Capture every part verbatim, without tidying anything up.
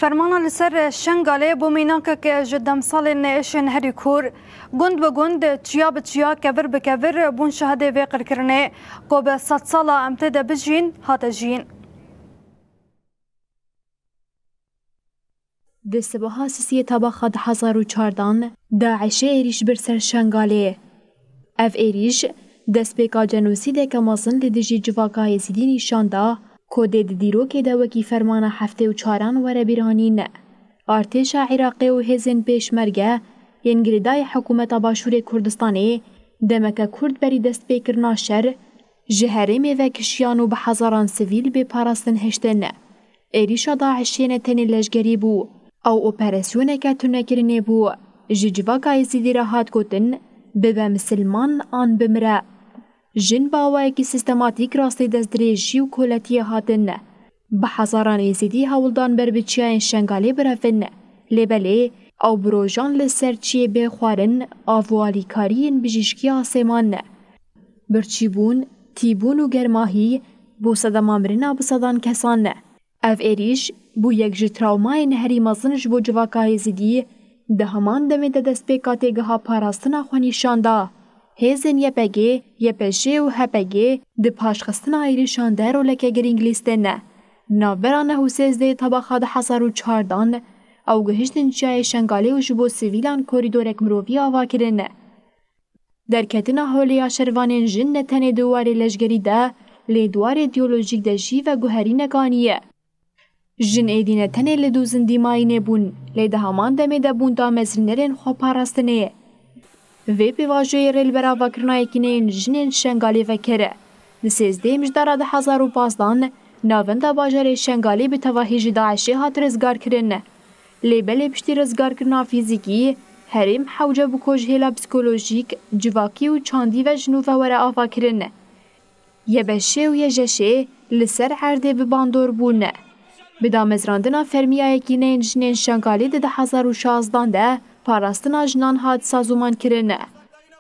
Fermana li ser Şengalê bû mînakek ji demsalên êşên herî kûr. Gund bi gund, çiya bi çiya, kevir bi kevir bûn şahidê vê qirkirinê, ku bi sedsala em tê de bijîn, hate jiyîn. Di sibaha sisiyê Tebaxa du hezar û çardan, DAIŞê êrîş bir ser Şengalê. Ev êrîş, destpêka cenosîdeke mezin li dijî civaka Êzîdî nîşan da, ku dê di dîrokê de wekî fermana heftê û çaran were bîranîn. Artêşa Iraqê û hêzên pêşmerge yên girêdayî hikûmeta Başûrê Kurdistanê demeke kurt berî destpêkirina şer ji herêmê vekişiyan û bi hezaran sivîl bê parastin hiştin. Êrîşa DAIŞê ne tenê leşgerî bû, ew operasyoneke tunekirinê bû. Ji civaka Êzîdî re hat gotin, bibe misilman an bimire. Jin bi awayekî sîstematîk rastî destdirêjî û koletiyê hatin. Bi hezaran Êzîdî hewldan ber bi çiyayên Şengalê birevin. Lê belê, ew bi rojan li ser çiyê bê xwarin, av û alîkariyên bijîşkî asê man. Birçîbûn, tîbûn û germahî bo sedema mirina bi sedan kesan. Ev êrîş bû yek ji trawmayên herî mezin ji bo civaka Êzîdî, di heman demê de destpêka têgeha parastina xwe nîşan da. Hêzên Y P G, Y P J û H P G di paşxistina êrîşan de roleke girîng lîstin. Navbera neh û sêzdeh Tebaxa du hezar û çardan, ew gihiştin çiyayê Şengalê û ji bo sivîlan korîdorek mirovî ava kirin. Derketina holê ya şervanên jin ne tenê di warê leşgerî de, lê di warê îdeolojîk de jî veguherînek aniye. Jin êdî ne tenê li dû zindî mayînê bûn, lê di heman demê de bûn damezrînerên xweparastinê. Vê pêvajoyê rê li ber avakirina yekîneyên jinên Şengalê vekir. Di sêzdehê Mijdara du hezar û pazdan, navenda bajarê Şengalê bi tevahî ji DAIŞê hat rizgarkirin. Lê belê piştî rizgarkirina fîzîkî, herêm hewce bû ku ji hêla psîkolojîk, civakî û çandî ve ji nû ve were avakirin. Y B Ş û Y J Ş li ser erdê bi bandor bûn. Bi damezrandina fermî ya Yekîneyên Jinên Şengalê di du hezar û şazdan de parastina jinan hat sazûmankirin.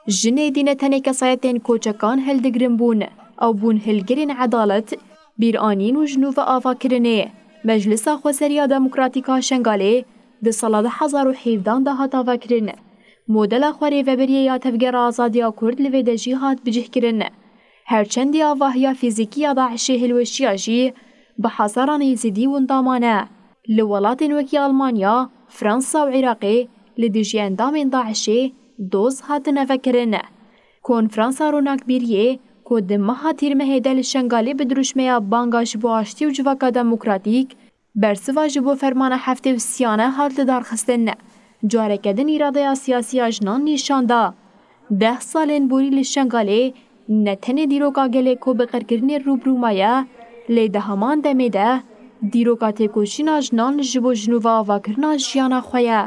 Jinê dî ne tenê kesayetên koçekan hildigirin bûn, ew bûn hilgirên edalet, bîranîn û ji nû ve avakirinê. Meclisa Xweseriya Demokratîk a Şengalê di sala du hezar û hevdehan de hat avakirin. Modela xwerêveberiyê ya Tevgera Azadiya Kurd li vê de jî hat bicihkirin. Her çendî avahiya fîzîkî ya DAIŞê hilweşiya jî, bi hezaran Êzidî winda mane. Li welatên wekî Almanya, Fransa û Iraqê li dijî endamên DAIŞê doz hatine vekirin. Konferansa Ronakbîriyê ku di meha Tîrmehê de li Şengalê bi dirûşmeya Banga ji bo Aştî û Civaka Demokratîk, bersiva ji bo fermana heftê û sî yane hat lidarxistin, careke din îradeya siyasî ya jinan nîşan da. Deh salên borî li Şengalê ne tenê dîroka gelê ku bi qirkirinê rû bi rû maye, lê di heman demê de dîroka têkoşîna jinan ji bo ji nû ve avakirina jiyana xwe ye.